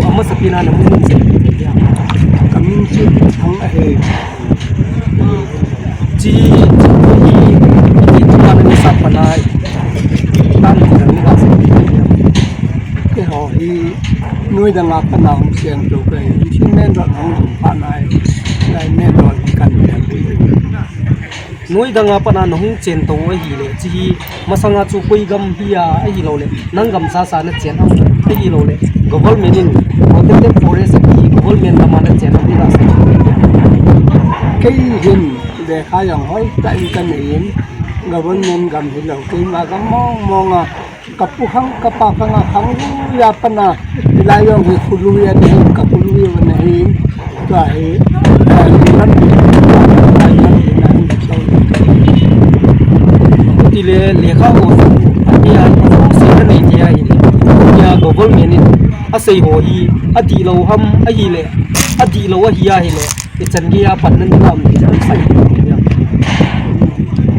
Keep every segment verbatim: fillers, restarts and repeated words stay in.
Amasa pina na mun se. Kamin se thang ahi. Chi, chi, hi, hi, tuma na sa panai. Tan ni na sa. Keiho hi, noi danga pana hung siang to kai. Chi men ro hung panai. Lai men ro kan. Noi danga pana nahung chen to ahile, chi hi masanga chu koi gam hi a, ahilou le, nang gam sasa na chen am, ahilou le, government in protected forest hi government gam a na chen am hi la sa. Kei hin lekha jong hoitah in kanei in, government gam hilou, keima gam mong mong a, Kapu khang, kapa khang a khang lui a pana, hilai jong hi khului ana hi, kakhului ana hi, tua hi, eh, lam, lam, lam, lam, lam, lam. Tile, lekha ho, ati a, ho si na nei tia hi, tia government in, asei ho hi, adih lou ham, ahile, adih lou ahi ahile, Ichan gei a pan nan lam ni chan sai.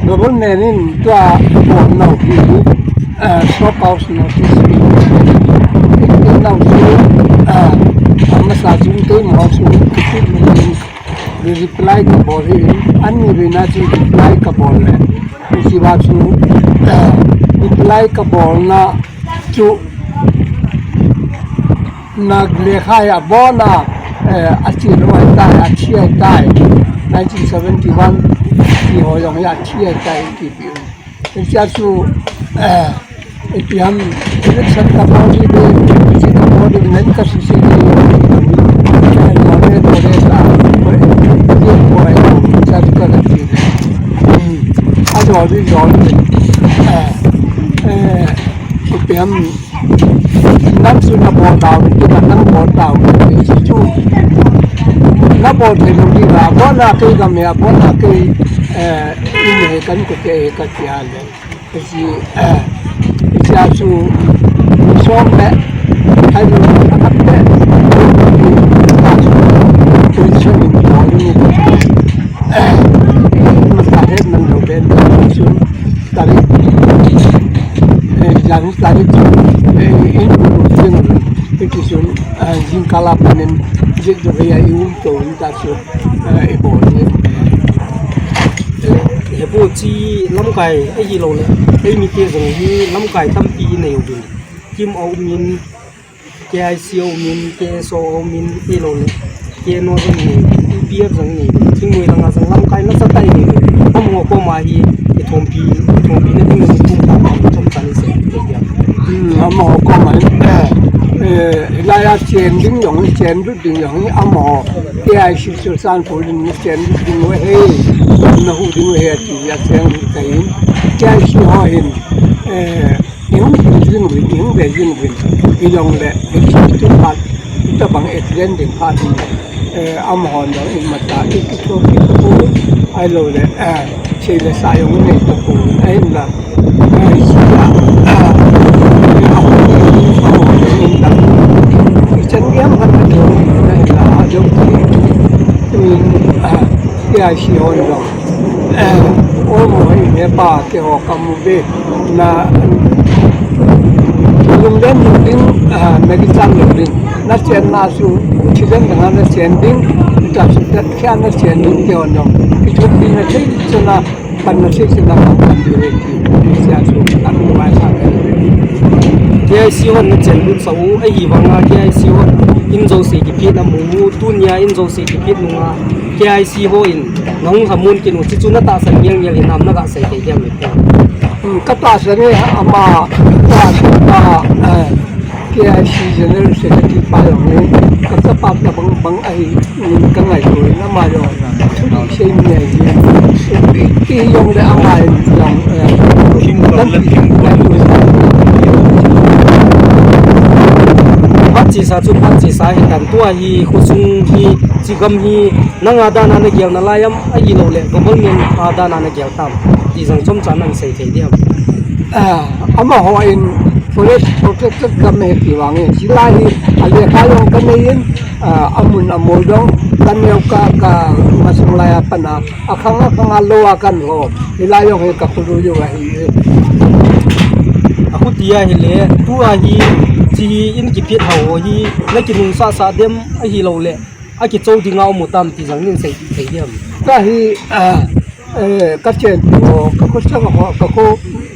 Government in tua bol nau hi, eh, show cause notice ni. Nau chu, eh, amasa chu keima chu kitu ni reply kabol hi, ani rina chu reply kabol le. Siva chu, eh, reply kabolna chu Nag lekha hi abon a, eh, achi lou ahitai, athi ahitai. Nineteen seventy-one ti ho jong hi athi ahitai ti pi. Hichea chu, eh, ipi ham, election kabol hi be, hiche kabol hi nen kasuse hi. Eh, lore, lore ta, eh, hichea chu kana ti. Hmm. Ajol hi jol hi. Eh, eh, ipi ham, Nang chu nabol tau, tua nang bol tau, hichu. Nabol thei lou ding a, abon a kei gam hi, abon a kei, eh, in hi kan kut hi kati a le. Hichu, eh, hichu chu, som le, hai lou, position in bol ni, eh, masa het man lou ben, chu. Tarik, eh, January tarik, eh, in, in, in, in, eh, jingkah a panin, jing jo ya i um to in ta chu, eh, i bol ni. Hepu chi lamkai, ahilou le, eimite jong hi lamkai tampi inei uvin. Kim a um in, K I C a um in, K S O a um in, ahilou le, K N O jong nei, U P F jong nei, thingnoi langa jong lamkai nasatah inei, amaho koma hi, ithompi, ithompi na ding in kum ta, kum ta ni se, ya. Hmm, amaho koma, eh, eh, hilai a chen ding jong, chen lut ding jong, amaho, K I C Churachandpur in chen lut ding u ahi, na hu ding u ahi, ati a chen lut kahin, K I C ho hin, eh, Ihung ding jing uvin, ihung ve jing uvin, ijongle, executive part, itabang accident ding part in, eh, amahon jong imatah, ikithopi tapou, ahilou le, eh, sei le sa jong inei tapou, ahinla, eh, sia, eh, ahung ding, ahung ding, ichan gei ham khat ajou, ahinla, ajou, eh, K I C hon jong, eh, omo, eh, hepa, keiho kamu ve, Na, lunglen lou ding, ah, na kichan lou ding. Na chenna chu, thil dang dang a na chen ding, ta chu, ta khia na chen ding, keiho jong. Kithopi na thei chana, pan na thei chana, pan pan ding le ki. Sia chu, kan mu mai sa. K I C hon na chen lut sa u, ahivanga K I C hon, in jouse kipet na mu u, tunia in jouse kipet nunga, K I C hon, nahung hamun kit u, chuchu na tahsan ngel ngel in ham na gasei thei diam le. Hmm, ka tahsan e, ama, ka, ka, eh, K I C General Secretary pa jong e, ka chapa tabang bang ahi, hmm, ka ngaito in ama jong, thudih sei mi ahi, ti jong le ama in jong, eh, phat chesa chu phat chesa hitan tua hi, khosung hi, chigam hi, Nanga dan a na gel nalai am, ahilou le, government a dan a na gel tam, ti jong chomcha na sei thei diam. Ah, amaho in forest protected gam ahi ti vang in, hilai hi, alekha jong ka nei in, ah, amun amol jong, ka neo ka, ka masang lai a pan a, akhang akhang a lou a kan ho, hilai jong hi ka khului u ahi. Ahuti ahile, tua hi, Ti hi in kiphet ho hi na kinungsah sah dem ahilou le, akichou dinga um u tam ti jong nin sei thei diam? Ka hi, ah, eh, ka chen ho, ka khosung ho, ka kho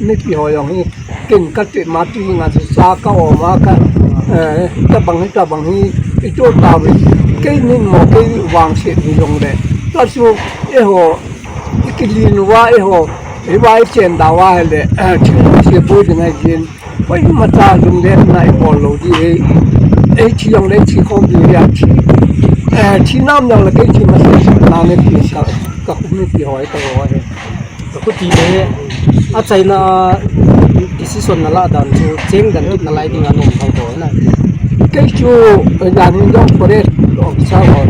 mipi ho jong hi, kin ka ti ma ti nga sa ka om a ka, eh, tabang hi, tabang hi, i to ta ve. Kei nin mo, kei vang se ni jong le. Ta su, e ho, i kilin uva, e ho, i va i chen da uva he le, eh, chi se bu ding ai jin. Koima cha lunglenna i bol lou di hi. Ei thi jong le thi khom di hi a thi. Eh, thi nam jong le kei thi ma se na ne ti sa. Ka khu mipi ho ai ka ho ai. Ka khu ti le a chaina decision na la dan chu cheng dan kit na lai ding a nom thou thou na. Kei chu, eh, dan in jong forest officer ho.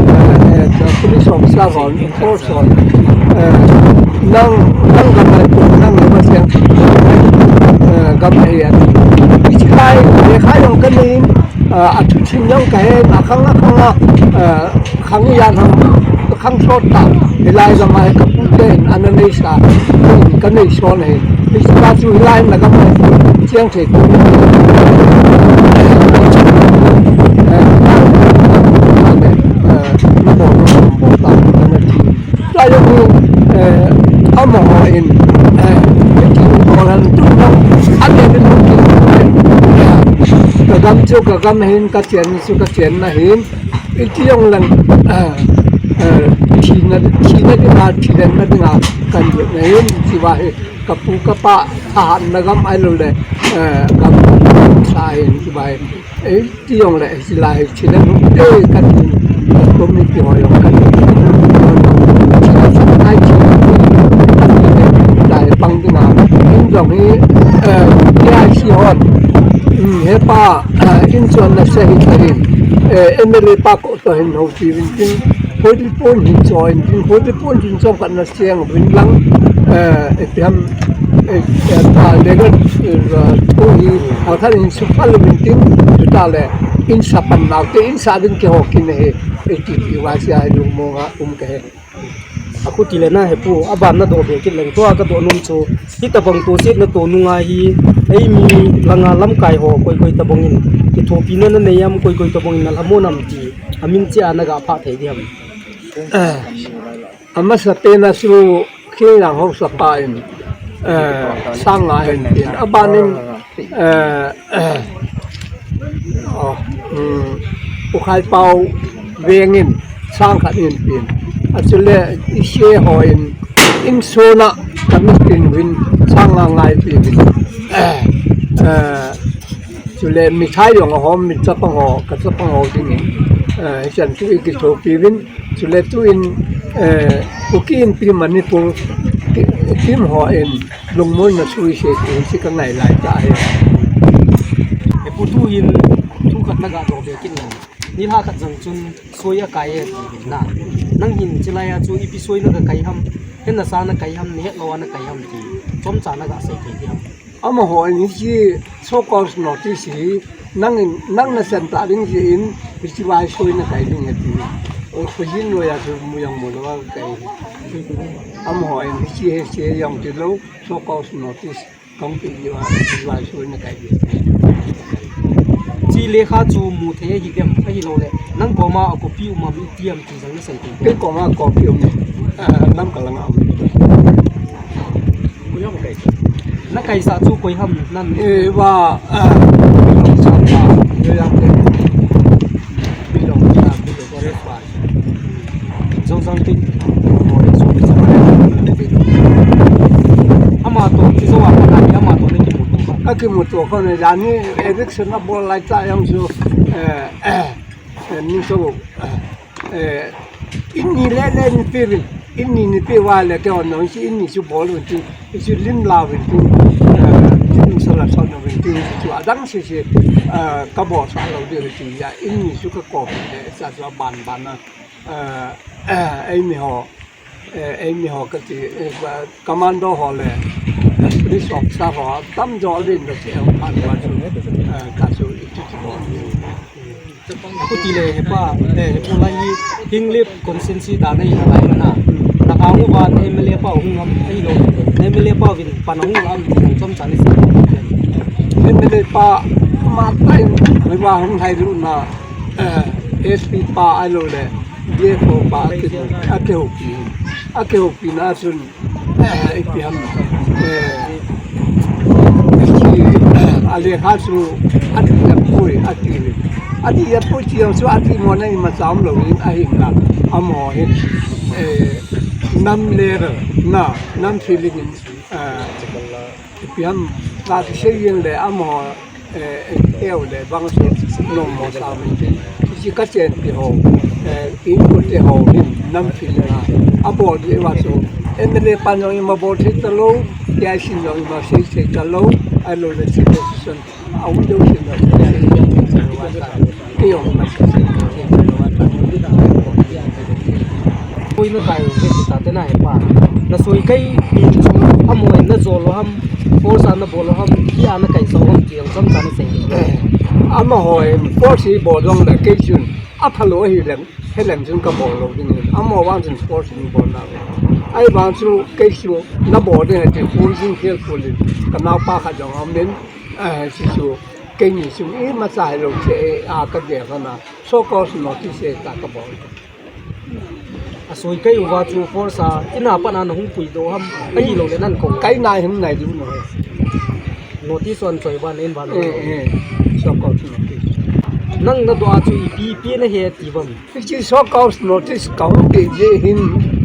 Eh, eh, police officer ho. Force on. Eh, nang, nang gam ai pu, nang gam ai siang, eh, gam ai ya. Ichi kai, le khai jong ka nei, eh, a thu chin jong ka he, a khang, a khang, a, eh, khang ya thang, khang sot ta. Hilai gam ai ka pu te, ana nei sa, ka nei son he. Ichi ka chu hilai na gam ai, siang thei pu. Eh, eh, eh, mo, mo, mo, ta, ana chi. Ka jong hi, eh, amaho in, eh, ko han tu no, a le le no, ka gam chu ka gam hin, ka chen chu ka chen na hin, i ti jong lang, eh, eh, thina, thina dinga, thina dinga, kan jot na hin, chi va hi, ka pu ka pa, thahatna gam ai lou le, eh, gam sa hin, chi va hi. Ei, ti jong le, hilai, chile nu, ei, ka ti, ka committee ho jong, ka ti, chile sa, ai, chile, dai, pang ti na, in jong hi, eh, K I C hon, mm, he pa, eh, in chuan na se hi, eh, M L A pa ko to hin ho ti vin tin, Hoi di pon hin choi, hoi di pon hin choi kan na siang ring lang, eh, ipi ham, eh, eh, ta le ga, eh, tu hi, a khan in su pal min tin, tu ta le, in sa pan nau te, in sa din ke ho kin he, eh, ti ti wa sia he lu mo nga, um ke he. A khu ti le na he pu, a ban na do be kit leng, tua ka do nom chu, hi ta bang to sit na to nu nga hi, ei mi langa lamkai ho, koi koi ta bang in, ki thopi na na nei am, koi koi ta bang in na la mo nam ti, a min chi a na ga pha thei di ham. Eh, a masa pen a chu khi yang ho sa pa in, eh, sang nga hin tin. A ban in, eh, eh, oh, um, U Khai Pau Veng in sang khat in tin. A chu le i se ho in, in so na ka mi tin win sang nga ngai tin. Eh, eh, Chule mithai jong a hom, mi chapang ho, ka chapang ho dingin, eh, hichan chu i kithopi vin, chule tuin, eh, Kuki Inpi Manipur ki, team ho in lungmonna sui se ti hi ka ngai lai ta hi. He pu tu hin thu khat na ga do be kin lang. Ni ha khat jong chun soi a kai e ti na. Nang hin chilai a chu ipi soi na ka kai ham, he na sa na kai ham, ni het lo a na kai ham ti. Chomcha na ga sei thei ti ham. Amaho in hiche show cause notice hi nangin, nang nasan ta ding jeh in hiche vai soi na kai ding ahi ti. O khojin loi a chu mu jong mu lou a kai. Amaho in hiche hi hiche jong tilou show cause notice kong pe ji a hiche vai soi na kai ding. Hiche lekha chu mu thei ahi dem, ahilou le nang koma a copy um am i ti am ti jong nasei thei. Kei koma copy um e, ah, lam ka lang a um e. Na kaisah chu koi ham nan? Eh, va, ah, Bilong sa, Bilong sa, Bilong sa. Zong zong tin. Ama to, ti zo a, ama to na kimuto. A kimuto ko ne, jani eviction a bol lai ta jong chu, eh, eh, eh, ni so, eh, eh, in ni le le ni pe vin, in ni ni pe va le ke on no, in ni chu bol vin tin, in chu lim la vin tin, eh, in so la so no vin tin, chu adang se se, eh, ka bol sa lou de vin tin, ja, in ni chu ka ko, eh, sa sa ban ban na, eh, eh, ei mi ho, eh, ei mi ho ka ti, eh, commando ho le, eh, police officer ho, tam jo din da che, eh, pan wa chu, eh, ka chu i chu chu bol. Kuti le hepa, le hepa lai hi, Henglep constituency dan a hi lai na. Na ka ngu ba M L A pa hung lam, ahilou. M L A pa vin pan hung lam, chomcha ni sa. M L A pa, Matai, mai ba hung hai lu na, eh, S P pa a lo le, D F O pa a ke, a ke ho pi, a ke ho pi na sun, eh, ipi ham, eh, si, eh, a le kha su, a ti ya pui, a ti le. A ti ya pui ti yang su, a ti mo na i ma sam lo in a hin na, a mo hin, eh, nam le na, nam feeling in, eh, Ipi ham, ka ti sei yin le amaho, eh, eh, eu le bang su nom mo sa min tin. Ti ka chen ti ho, eh, in ko te ho hin nam pi le na. A bol di wa su, M L A pan jong i ma bol thei ta lo, P I C jong i ma sei sei ta lo, a lo le si le si son. A u deu si lo, P I C jong i ma sa. Ki jong ma sei sei ta lo. Koi na kai u, kei ta te na he pa. Na soi kai pi chu, amo na jo lo ham, force a na bol lo ham, ki a na kai sa ham, ti ang sam sa na sei. Amaho force hi bol jong le kei chun, a pha lo hi leng, he leng chun ka bol lo ding. Amo vang chun force hi bol na. Ai vang chu kei chu na bol ding he ti full ding khel full ding. Ka nau pa kha jong am din, eh, si chu kei ni chu i ma cha he lo che a ka ge ka na. So cause notice ta ka bol. A soi kai uva chu force a, ina pat na hung pui do ham, a hi lo le nan ko. Kai na him nai du no. Notice on choi ba nen ba no. Eh, eh. So cause notice. Nang na do a chu ipi pi na he ti bam. Ichi so cause notice ka hung pe je hin,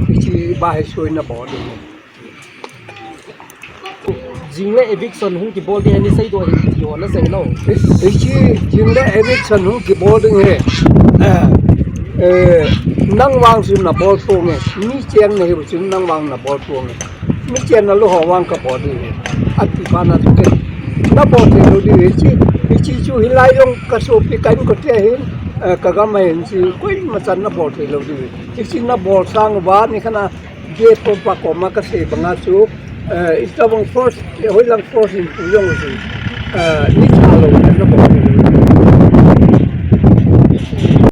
ichi ba he soi na bol. Jing le eviction hung kibol ding he ni sei do hin ti ho na sei lo. Hichi jing le eviction hung kibol ding he. Eh, eh, nang vang sun na bol pong he. Mi cheng na he sun nang vang na bol pong he. Mi cheng na lo ho vang ka bol ding he. Ati pa na tu ke. Na bol thei lo ding he chi. Hichi chu hilai jong ka sopi ka in ko te hin. Eh, ka gam a hin chi. Koima chan na bol thei lo ding he. Hichi na bol sang va ni kha na Ge po pa koma ka sei banga chu, eh, i tabang force, eh, hoilang force in pu jong chu, eh, ni